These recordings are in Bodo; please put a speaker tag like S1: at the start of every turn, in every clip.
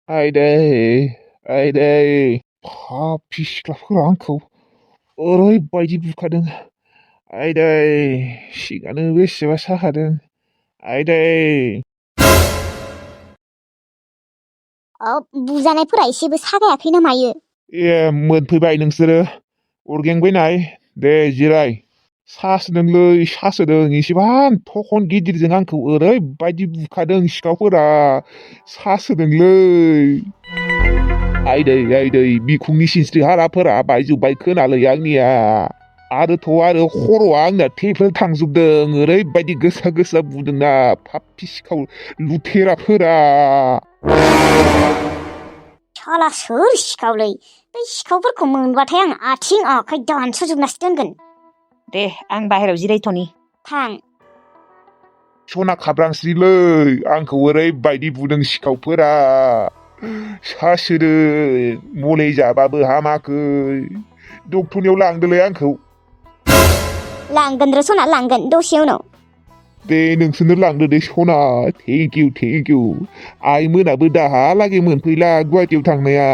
S1: आइदै पापि सिख्लाफोरा आंखौ ओरैबायदि बुखादों। आइदै सिगानो बेसेबा साखादों। आइदै
S2: बुजानायफोरा एसेबो सागायाखै ना मायो?
S1: ए मोनफैबाय नोंसोरो अरगेंबाय दे जिराय। सासोदोंलै सासोदों एसेबां थखन गिदिरजों आंखौ ओरैबायदि बुखादों सिखावफोरा सासोदोंलै। आइदै बिखुंनि सिनस्रि हाराफोरा बायजोब्बाय खोनालै आंनिया। आरो खर'आ आंना थेफोर थांजोबदों ओरैबायदि गोसा गोसा बुदोंना पापि सिखाव लुथेराफोरा।
S2: साला सोर सिखावलै? बै सिखावफोरखौ मोनबाथाय आं आथिं आखाइ दानस'जोबनासो दोनगोन।
S3: दे आं बाहेरायाव जिरायथ'नि।
S2: थां।
S1: सना खाब्रांस्रिलै आंखौ ओरैबायदि बुदों सिखावफोरा। सासोदो मुलि जाबाबो हामाखै। डक्टरनियाव लांदोलै आंखौ।
S2: लांगोन र' सना लांगोन दसे उनाव।
S1: दे नोंसोरनो लांदो दे सना। थेंक इउ आइ मोनाबो दाहालागै मोनफैला गुवाहाटियाव थांनाया।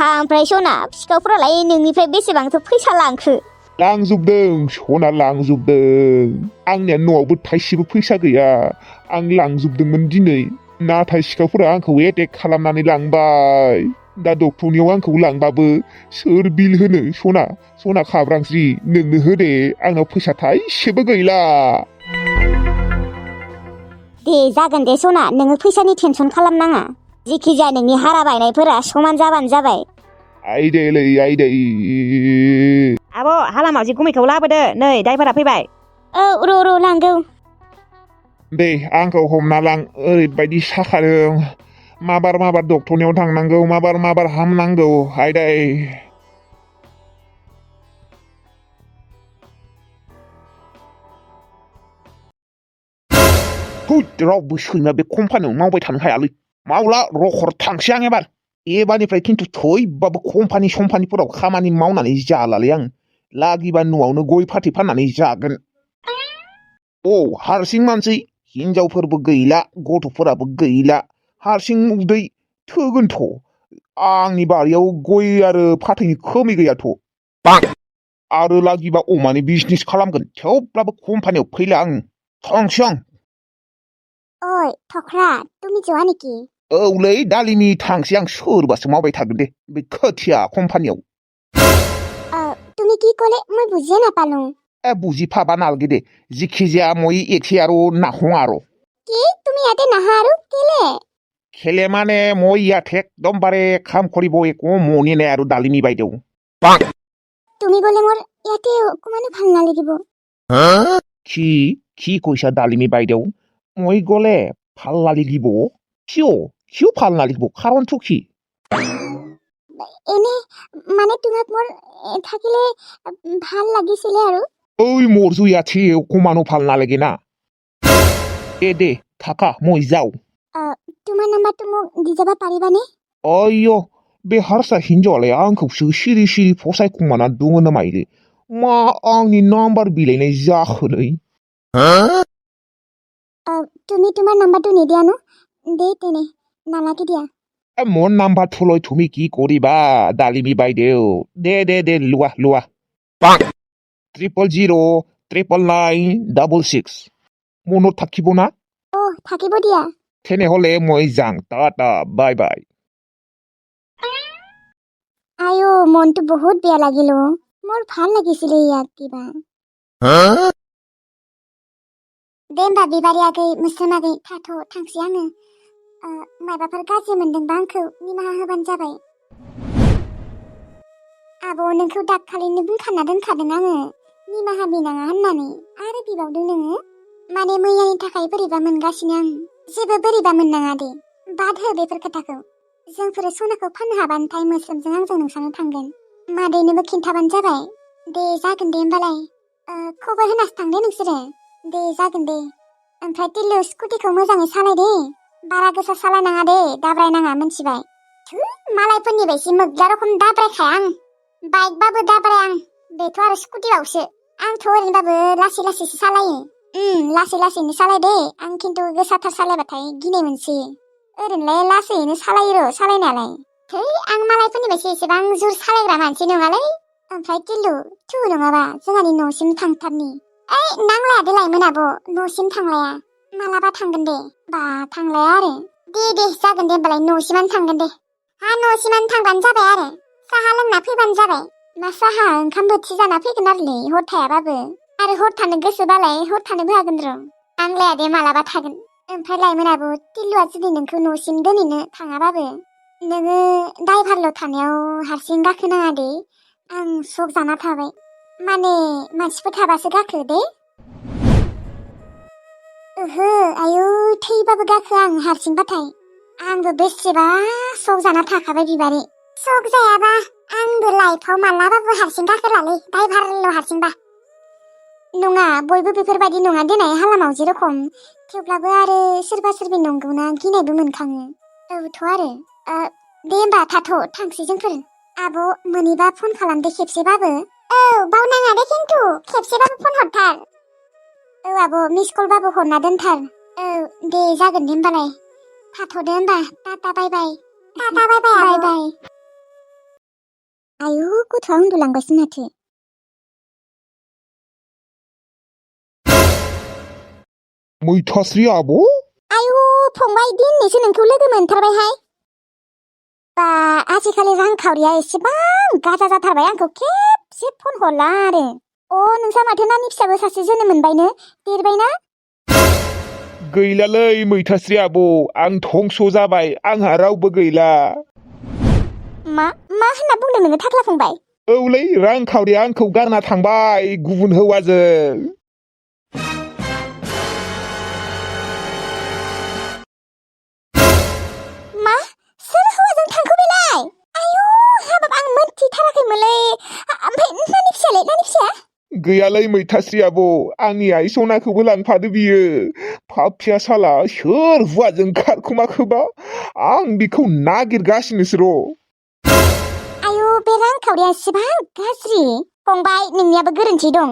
S2: ओमफ्राय सना सिखावफोरालाय नोंनिफ्राय बेसेबांथो फैसा लांखो?
S1: लांजोबदों सना लांजोबदों। आंनिया न'आवबो थाइसेबो फैसा गैया। आं लांजोबदोंमोन दिनै नाथाय सिखावफोरा आंखौ एटेक खालामनानै लांबाय। दा डक्टरनियाव आंखौ लांबाबो सोर बिल होनो सना खाब्रांस्रि नोंनो होदे आंनाव फैसा थाइसेबो गैला।
S2: दे जागोन दे सना नोङो फैसानि टेनसन खालामनाङा। जेखि जाया नोंनि हारा बायनायफोरा समान जाबानो जाबाय।
S1: आइदै
S3: आब' हालामाव गुमैखौ लाबोदो नै ड्राइभारा फैबाय।
S2: औ र' लांगौ।
S1: दे आंखौ हमना लां ओरैबायदि साखादों। माबार डक्टरनियाव थांनांगौ माबार हामनांगौ आइदै। रावबो सैमा बे कम्पानियाव मावबाय थानो हायालै। मावला रखर थांसै आं एबारनिफ्राय खिन्थु थैबाबो कम्पानि सम्पानिफोराव खामानि मावनानै जालालै आं। लागिबा न'आवनो गय फाथै फाननानै जागोन। हारसिं मानसि हिनजावफोरबो गैला गथ'फोराबो गैला हारसिं उदै थोगोनथ'। आंनि बारियाव गय आरो फाथैनि खोमै गैयाथ'। आरो लागिबा अमानि बिजनेस खालामगोन थेवब्लाबो कम्पानियाव फैला आं थांसै आं।
S2: ओइ थख्रा तुम जोआ नेকি?
S1: औलै दालिमि थांसै आं सोरबासो मावबाय थागोन दे बे खोथिया कम्पानियाव।
S2: তুমি কি ক'লে মই বুজিয়ে নাপালো।
S1: বুজি পাবা নালগে দে যিখিজায়া মই এথি আৰু নাহোঁ আৰু।
S2: কি তুমি ইয়াতে নাহা আৰু কেলে?
S1: খেলে মানে মই ইয়াতে একদমবাৰে কাম কৰিব একো মনে নাই আৰু ডালিমী বাইদেউ।
S2: তুমি গ'লে মোৰ ইয়াতে অকমানো ভাল নালাগিব।
S1: কি কৈছা ডালিমী বাইদেউ? মই গ'লে ভাল নালাগিব? কিয় ভাল নালাগিব কাৰণটো কি?
S2: এনে মানে তোমাক মোৰ থাকিলে ভাল লাগিছিলে আৰু।
S1: মোৰতো ইয়াতে অকমানো ভাল নালাগে না। দে থাকা মই যাওঁ।
S2: তোমাৰ নাম্বাৰটো মোক দি যাব পাৰিবানে?
S1: बे हारसा हिन्जावालाय आंखौसो सिरि फसायखुमाना दङ नामायलै। मा आंनि नाम्बार बिलायनाय जाखोलै?
S2: তুমি তোমাৰ নাম্বাৰটো নিদিয়া ন? দে তেনে নালাগে দিয়া।
S1: মোৰ নাম্বাৰটোলৈ তুমি কি কৰিবা ডালিমী বাইদেউ? দে লোৱা। 000099966 মনত থাকিব না?
S2: থাকিব দিয়া।
S1: তেনেহ'লে মই যাওঁ টাটা বাই বাই।
S2: মনটো বহুত বেয়া লাগিল। মোৰ ভাল লাগিছিলে ইয়াত কিবা। दे होमबा बिबारि आगै मोस्रोम आगै थांसै आङो। मायबाफोर गाज्रि मोनदोंबा आंखौ निमाहा होबानो जाबाय। आब' नोंखौ दाखालिनो बुंखाना दोनखादों आङो निमाहा बिनाङा होननानै आरो बिबावदों नोङो। माने मैयानि थाखाय बोरैबा मोनगासिनो आं। जेबो बोरैबा मोननाङा दे बाद हो बेफोर खोथाखौ। जोंफोर सनाखौ फाननो हाबानोथाय मोस्रोमजों आंजों नोंसानो थांगोन। मादैनोबो खिन्थाबानो जाबाय। दे जागोन दे होमबालाय। खबर होनासो थां दे नोंसोरो। दे जागोन दे। ओमफ्राय टिल्लु स्कुटिखौ मोजाङै सालाय दे। बारा गोसा सालायनाङा दे दाब्रायनाङा मोनथिबाय। मालायफोरनि बायदि मोग्ला रखम दाब्रायखाया आं। बाइकबाबो दाब्राय आं। बेथ' आरो स्कुटिबावसो। आंथ' ओरैनोबाबो लासैसो सालायो। लासैनो सालाय दे। आं खिन्थु गोसाथार सालायबाथाय गिनाय मोनसोयो। ओरैनोलाय लासैनो सालायो र' सालायनायालाय है आं मालायफोरनि बायदि एसेबां जुर सालायग्रा मानसि नङालै ओमफ्राय टिल्लु थु नङाबा जोंहानि न'सिम थांथारनि ओइ नांलाया दे लाइमोन आब' न'सिम थांलाया मालाबा थांगोन दे बा थांलाया आरो दे जागोन दे होमबालाय न'सिमानो थांगोन दे हा न'सिमानो थांबानो जाबाय आरो साहा लोंना फैबानो जाबाय मा साहा ओंखाम बोथिसे जाना फैगोन आरोलै हर थायाबाबो आरो हर थानो गोसोबालाय हर थानोबो हागोन र' नांलाया दे मालाबा थागोन ओमफ्राय लाइमोन आब' टिल्लुआ जुदि नोंखौ न'सिम दोनहैनो थाङाबाबो नोङो दाइभारल' थानायाव हारसिं गाखोनाङा दे आं सक जाना थाबाय माने मानसिफोर थाबासो गाखो दे ओहो आयु थैबाबो गाखो आं हारसिंबाथाय आंबो बेसेबा सक जाना थाखाबाय बिबारि सक जायाबा आंबो लाइफआव मालाबाबो हारसिं गाखोलालै दाइभारल' हारसिंबा नङा बयबो बेफोरबायदि नङा देनाय हालामाव जेरखम थेवब्लाबो आरो सोरबा सोरबि नंगौना गिनायबो मोनखाङो औथ' आरो दे होमबा थाथ' थांसै जोंफोर आब' मोनैबा फन खालामदे खेबसेबाबो औ बावनाङा दे खिन्थु खेबसेबाबो फन हरथार औ आब' मिस कलबाबो हरना दोनथार औ दे जागोन दे होमबालाय थाथ'दो होमबा टाटा बाय बाय बाय बाय आयु गथ'आ उन्दुलांबायसो माथो
S1: मैथास्रि आब'
S2: आयु फंबाय दिनैसो नोंखौ लोगो मोनथारबायहाय बा आजिखालि रांखावरिया एसेबां गाजा जाथारबाय आंखौ खेबसे फन हरला आरो नोंसा माथो नानि फिसाबो सासे जोनोम मोनबायनो देरबायना
S1: गैलालै मैथास्रि आब' आं धंस' जाबाय आंहा रावबो गैला
S2: मा होनना बुंदों नोङो थाख्ला फंबाय
S1: औलै रांखावरिया आंखौ गारना थांबाय गुबुन हौवाजों
S2: मा सोर हौवाजों थांखो बेलाय आयु हाबाब आं मोनथिथाराखैमोनलै ओमफ्राय नानि फिसाया
S1: गैयालै मैथास्रि आब' आंनि आइ सनाखौबो लांफादो बियो पापिया साला सोर हौवाजों खारखुमाखोबा आं बेखौ नागिरगासिनोसो र'
S2: आयु बे रांखावरिया एसेबां गाज्रि फंबाय नोंनियाबो गोरोन्थि दं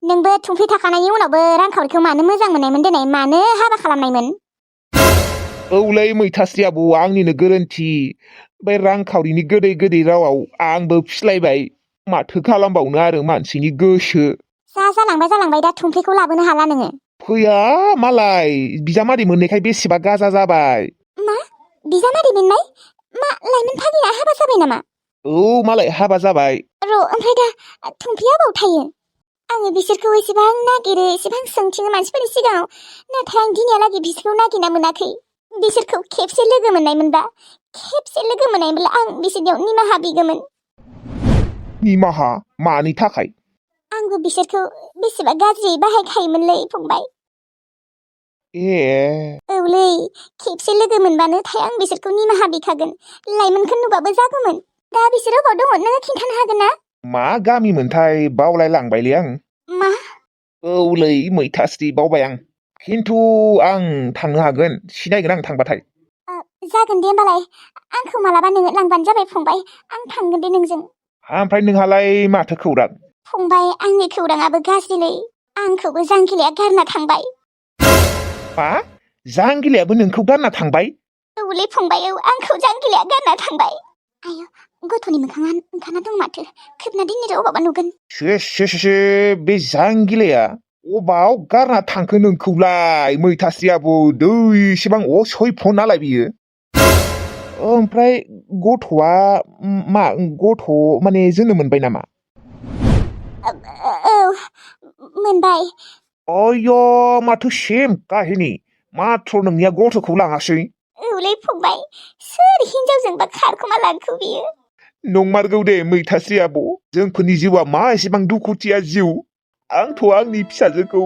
S2: नोंबो थुंफि थाखानायनि उनावबो रांखावरिखौ मानो मोजां मोननायमोन देनाय मानो हाबा खालामनायमोन
S1: औलै मैथास्रि आब' आंनिनो गोरोन्थि बे रांखावरिनि गोदै रावाव आंबो फिस्लायबाय माथो खालामबावनो आरो मानसिनि गोसो
S2: जालांबाय दा थुंफिखौ लाबोनो हाला नोङो
S1: फैया मालाय बिजामादै मोननायखाय बेसेबा गाजा जाबाय
S2: मा बिजामादै मोननाय मा लाइमोन फाग्लिया हाबा जाबाय नामा
S1: औ मालाय हाबा जाबाय
S2: र' ओमफ्राय दा थुंफिया बाव थायो आङो बिसोरखौ एसेबां नागिरो एसेबां सोंथिङो मानसिफोरनि सिगाङाव नाथाय आं दिनैहालागै बिसोरखौ नागिरना मोनाखै बिसोरखौ खेबसे लोगो मोननायमोनबा आं बिसोरनियाव निमाहा बिगौमोन
S1: निमाहा मानि थाखाय
S2: आंबो बिसोरखौ बेसेबा गाज्रियै बाहायखायोमोनलै फंबाय औलै खेबसे लोगो मोनबानोथाय आं बिसोरखौ निमाहा बिखागोन लाइमोनखौ नुबाबो जागौमोन दा बिसोरो अबाव दङ नोङो खिन्थानो हागोन ना
S1: मा गामि मोनथाय बावलाय लांबायलै आं
S2: मा
S1: औलै मैथास्रि बावबाय आं खिन्थु आं थांनो हागोन सिनायगोन आं थांबाथाय
S2: जागोन दे होमबालाय आंखौ मालाबा नोङो लांबानो जाबाय फंबाय आं थांगोन दे नोंजों
S1: ओमफ्राय नोंहालाय माथो खौरां
S2: फंबाय आंनि खौराङाबो गाज्रिलै आंखौबो जांगिलाया गारना थांबाय
S1: मा जांगिलायाबो नोंखौ गारना थांबाय
S2: औलै फंबाय औ आंखौ जांगिलाया गारना थांबाय आयु गथ'नि मोखाङा ओंखारना दं माथो खोबना दोननो अबावबा नुगोन
S1: से बे जांगिलाया अबाव गारना थांखो नोंखौलाय मैथास्रि आब' दैसेबां असयफ' नालाय बियो ओमफ्राय गथ'आ मा गथ' माने जोनोम मोनबाय नामा
S2: औ मोनबाय
S1: अय माथो सेम काहिनि माथ्र नोंनिया गथ'खौ लाङासै
S2: औलै फंबाय सोर हिनजावजोंबा खारखुमा लांखो बियो
S1: नंमारगौ दे मैथास्रि आब' जोंफोरनि जिउआ मा एसेबां दुखुथिया जिउ आंथ' आंनि फिसाजोखौ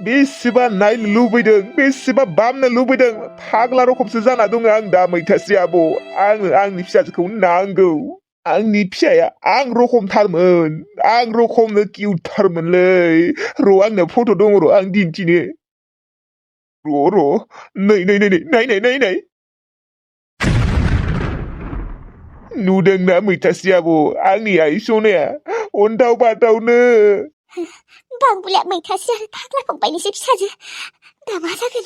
S1: बेसेबा नायनो लुबैदों बेसेबा बामनो लुबैदों फाग्ला रखमसो जाना दङ आं दा मैथास्रि आब' आंनो आंनि फिसाजोखौ नांगौ आंनि फिसाया आं रखमथारमोन आं रखमनो किउटथारमोनलै र' आंनो फट' दङ र' आं दिन्थिनो र' नाय नुदोंना मैथास्रि आब' आंनि आइ सनाया अन्थाव बाथावनो
S2: बांबुलिया मैथास्रि आरो फाग्ला फंबायनिसो फिसाजो दा मा जागोन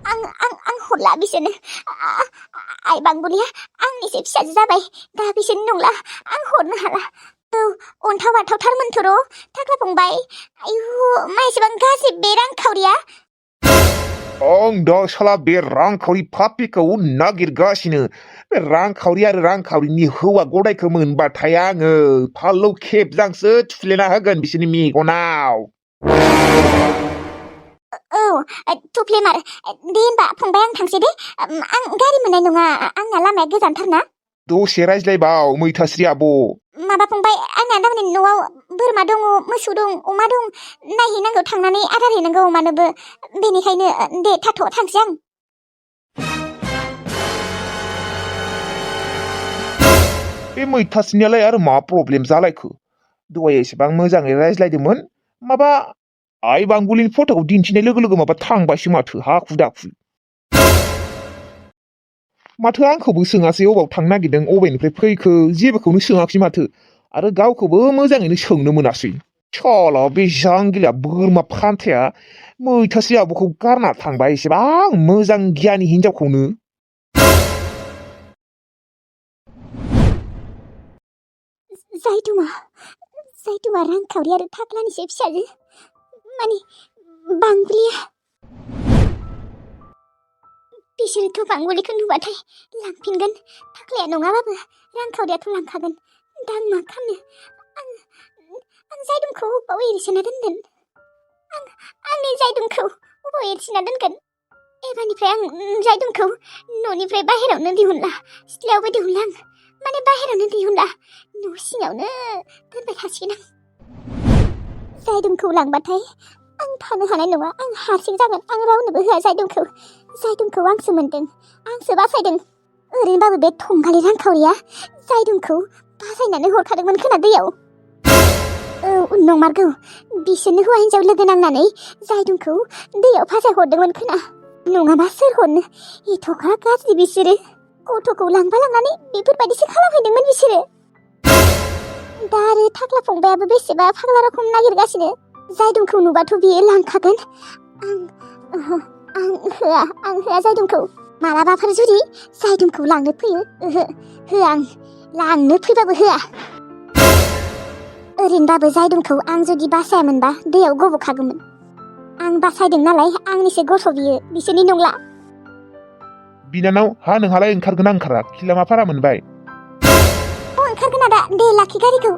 S2: आं हरला बिसोरनो आइ बांबुलिया आंनिसो फिसाजो जाबाय दा बिसोरनि नंला आं हरनो हाला औ अन्थाव बाथावथारमोनथ' र' थाख्ला फंबाय आयु मा एसेबां गाज्रि बे रांखावरिया
S1: आं दा साला बे रांखावरि पापिखौ नागिरगासिनो बे रांखावरि आरो रांखावरिनि हौवा गदायखौ मोनबाथाय आङो फालौ खेबजांसो थुफ्लेना होगोन बिसोरनि मेगनाव
S2: औ थुफ्लेमार दे होनबा फंबाय आं थांसै दे आं गारि मोननाय नङा आंना लामाया गोजानथार ना
S1: दसे रायज्लायबाव मैथास्रि आब'
S2: माबा फंबाय आंना दामानि न'आव बोरमा दङ मोसौ दं अमा दं नायहैनांगौ थांनानै आदार हैनांगौ अमानोबो बेनिखायनो दे थाथ' थांसै आं
S1: बे मैथास्रिनियालाय आरो मा प्रब्लेम जालायखो दहाय एसेबां मोजाङै रायज्लायदोंमोन माबा आइ बांबुलिनि फट'खौ दिन्थिनाय लोगो लोगो माबा थांबायसो माथो हाखु दाखु माथो आंखौबो सोङासै अबाव थांनो नागिरदों अबेनिफ्राय फैखो जेबोखौनो सोङाखै माथो आरो गावखौबो मोजाङैनो सोंनो मोनासै साला बे जांगिला बोरमा फान्थाया मैथास्रि आब'खौ गारना थांबाय एसेबां मोजां गियानि हिनजावखौनो
S2: जायदुमा रांखावरि आरो थाख्लानिसो फिसाजो माने बांबुलिया बिसोरथ' बांबुलिखौ नुबाथाय लांफिनगोन थाख्लाया नङाबाबो रांखावरियाथ' लांखागोन दा आं मा खालामनो आं जायदुमखौ अबाव एरसोना दोनगोन आंनि जायदुमखौ अबाव एरसोना दोनगोन एबारनिफ्राय आं जायदुमखौ न'निफ्राय बाहेरावनो दिहुनला सिथ्लायावबो दिहुनला आं माने बाहेरावनो दिहुनला न' सिङावनो दोनबाय थासिगोन आं जायदुमखौ लांबाथाय आं थानो हानाय नङा आं हारसिं जागोन आं रावनोबो होआ जायदुमखौ आंसो मोनदों आंसो बासायदों ओरैनोबाबो बे थंगालि रांखावरिया जायदुमखौ बासायनानै हरखादोंमोन खोना दैयाव औ नंमारगौ बिसोरनो हौवा हिनजाव लोगो नांनानै जायदुमखौ दैयाव फासाय हरदोंमोन खोना नङाबा सोर हरनो एथ'खा गाज्रि बिसोरो गथ'खौ लांनानै बेफोरबायदिसो खालामहैदोंमोन बिसोरो दा आरो थाख्ला फंबायाबो बेसेबा फाग्ला रखम नागिरगासिनो जायदुमखौ नुबाथ' बियो लांखागोन आं होआ जायदुमखौ मालाबाफोर जुदि जायदुमखौ लांनो फैयो होआ आं लांनो फैबाबो होआ ओरैनोबाबो जायदुमखौ आं जुदि बासायामोनबा दैयाव गब'खागौमोन आं बासायदों नालाय आंनिसो गथ' बियो बिसोरनि नंला
S1: बिनानाव हा नोंहालाय ओंखारगोना ओंखारा खिलामाफारा मोनबाय
S2: ओंखारगोन आदा दे लाखि गारिखौ